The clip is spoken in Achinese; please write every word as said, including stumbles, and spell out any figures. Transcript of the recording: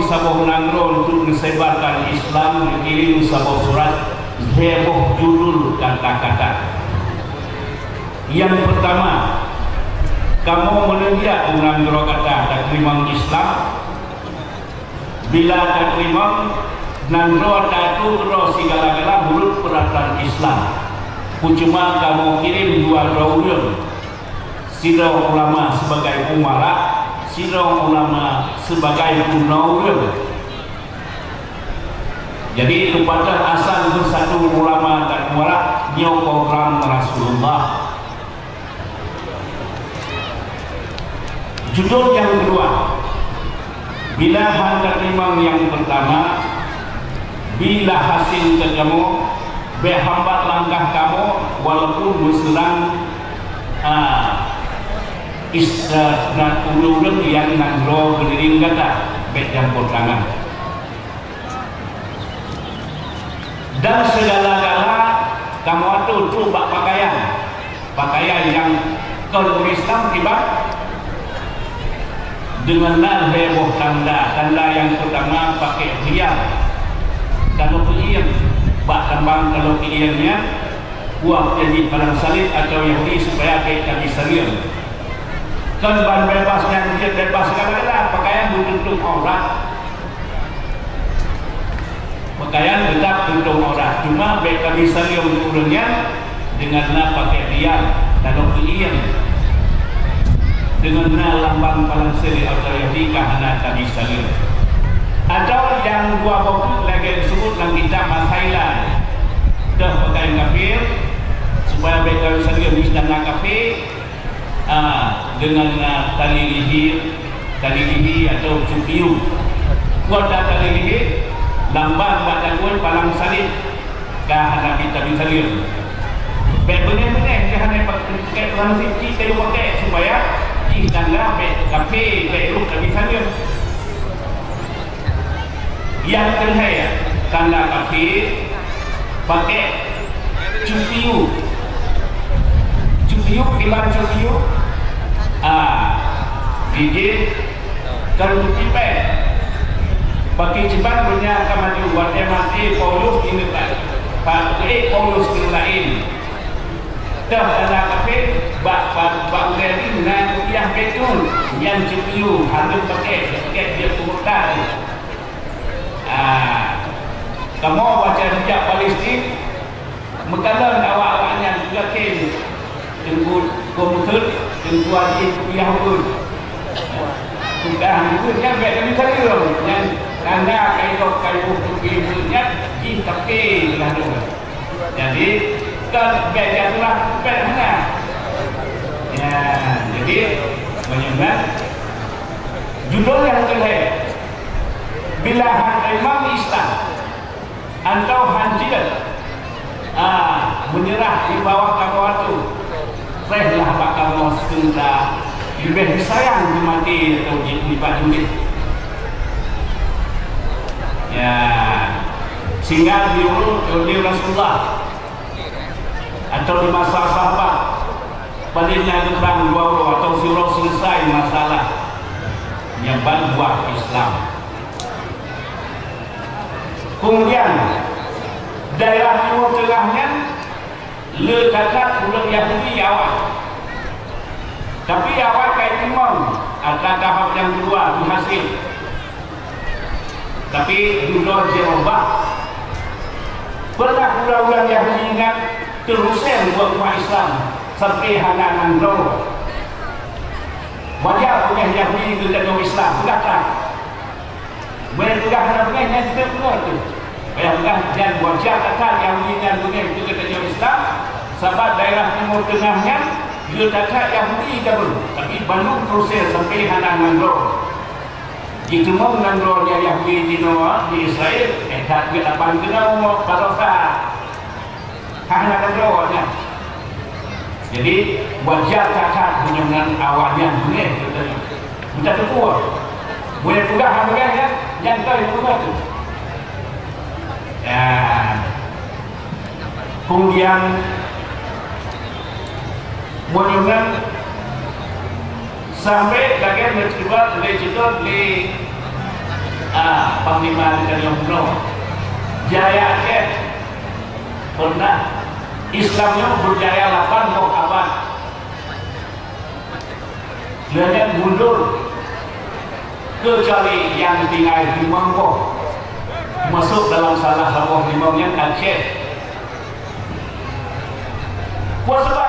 saboh nanggroe untuk neusebarkan Islam, neukirém saboh surat, lhèe boh judul kata-kata. Nyang peurtama, kamoe meuneubiet u nanggroe gata tateurimong Islam. Bila tateurimong, nanggroe taatô keudroe sigala-gala meunurot peuratoran Islam. Peucuma kamoe kirém dua droe ureueng, sidroe ulama sibagai umara, sidroe ulama sibagai peunoh ureueng. Jadi, teupatéh asai beusatu ulama dan umara nyoe program Rasulullah. Judul nyang keudua, bila han tateurimong nyang peurtama, bila hasé keu kamoe, bèk hambat langkah kamoe, walaupun meuseurang, a, is-, a, na ureueng-ureueng nyang nanggroe geuniring gata, bèk campur tangan. Dan sigala-gala kamoe atô trôk bak pakaian, pakaian nyang kon ureueng Islam kiban deungon na lhèe boh tanda. Tanda nyang peurtama pakèk hiang, tanoh keuieng, bak lambang tanoh keuieng nyan, buah janji palang saleb atawa Yahudi supaya bèk tabi saleuem. Kon ban beubaih nyan jeuet beubaih sigala-gala, pakaian meututup aurat. Pakaian teutap tutup aurat, cuma bèk tabi saleuem ureueng nyan deungon na pakèk hiang, tanoh keuieng, deungon na lambang palang saleb atawa Yahudi ka hana tabi saleuem. Atawa nyang dua boh peuet lagèe geuseubut lam kitab Masaila, toh pakaian kafé, supaya bèk tabi saleuem di istana kafé, Ah, deungon, ah, tali lihé, tali lihé atau cupiu. Kuat that tali lihé, lambang bak takue palang saleb, ka hana bit tabi saleuem. Bèk beungèh-beungèh, ka hana pakèk palang saleb, cit teuh pakèk supaya jih tanda bèk kafé, bèk rôh tabi saleuem. Nyang keu lhèe, tanda kafé, pakèk cupiu. Cupiu, kiban cupiu? Ah, gigit, keuruti pèng. Pakèk kiban beunyan ka maju, watèe maté Paulus ingat, Pak, eh, Paulus ingat laén. Teuh tanda kafé, bak, bak, bak ulèe jih na kupiah bèk tu, nyan cupiu, hana pakèk, pakèk jeuet peumurtad. Ah, kamoe watèe neujak Palestin, meukalon awak-awak nyan teuyakin Teungku Komuteuet, Teungku Haji kupiah ukeue. Kupiah ukeue nyan bèk tabi saleuem, nyan tanda kaidok kaiboh kupiah ukeue nyan jih kafé teuh. Jadi, kon bèk jak tulah bèk hana. Ya, jadi, meunyoe nyan, judul nyang keu lhèe, bila han imam Islam, atau han jeuet, ah, meunyeurah di bawah kamoe atô, preh lah bak kamoe seunta leubeh disayang di maté atau di, di bak jeuet. Ya, sehingga di ulèe Rasulullah atau di masa sahabat, padahai na geuprang dua uroe atau siuroe seuleusai masalah nyang ban buah Islam. Kemudian, daerah Timur Tengah nyan le that-that ureueng Yahudi awai. Tapi awai ka itimong, atra tahap nyang keudua teuhasé. Tapi dudoe jih ubah. Pernah ureueng-ureueng Yahudi nyan teuruseng buet umat Islam sampai hana nanggroe. Wajar beungèh Yahudi keu tanyoe Islam, peugah that. Meunyoe peugah hana beungèh, nyan teupeue tu. Payah peugah nyan wajar that-that Yahudi nyan beungèh keu tanyoe Islam, sabab daerah Timur Tengah nyan le that-that Yahudi jameun, tapi bandum teuruseng sampai hana nanggroe. Jiteumong nanggroe nyan Yahudi jinoe di Israel, eh, that geuh lapan keunoe baroesa. Hana nanggroe nyan. Jadi, wajar that-that meunyoe ngon awak nyan beungèh teuh. Mita teupeue. Meunyoe peugah hana beungèh nyan, nyan ka ipeugah tu. Ya. Kemudian, meunyoe ngon Sampoe lagèe meucubah lé jeuet lé Ah, Panglima Teukan Yong Bruno. Jaya Aceh pernah Islam nyoe berjaya lapan boh abad. Lheueh nyan mundur, kecuali nyang tinggai limong boh. Masuk dalam salah saboh limong nyan Aceh. Kuasa